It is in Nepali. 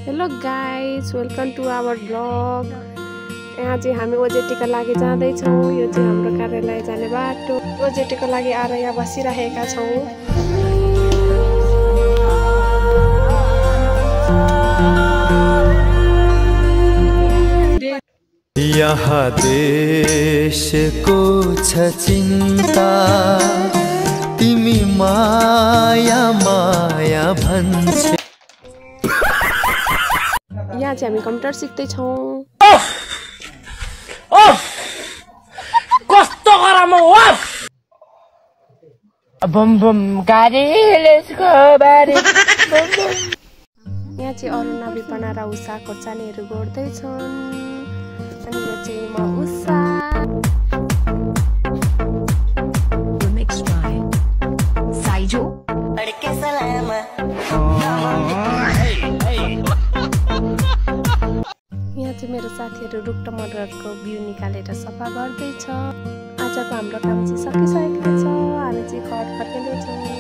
Hello guys, welcome to our blog. यहाँ चाहिँ हामी ओजेटीको लागि जाँदैछौँ। यो चाहिँ हाम्रो कार्यालय जाने बाटो। ओजेटीको लागि आएर यहाँ बसिरहेका छौँ। यहाँ देशको छ चिन्ता, तिमी माया माया भन्छ। यहाँ चाहिँ हामी कम्प्युटर सिक्दैछौँ। कस्तो गरम हो बम बम गाडी लेट्सको बारे। यहाँ चाहिँ अरुणा विपना र उषा खोर्सानीहरू गोड्दैछन्। अनि यो चाहिँ म उषा। यहाँ चाहिँ मेरो साथीहरू रुख टमाटरको बिउ निकालेर सफा गर्दैछ। आजको हाम्रो काम चाहिँ सकिसकेको छ। हामी चाहिँ घर फर्किँदैछौँ।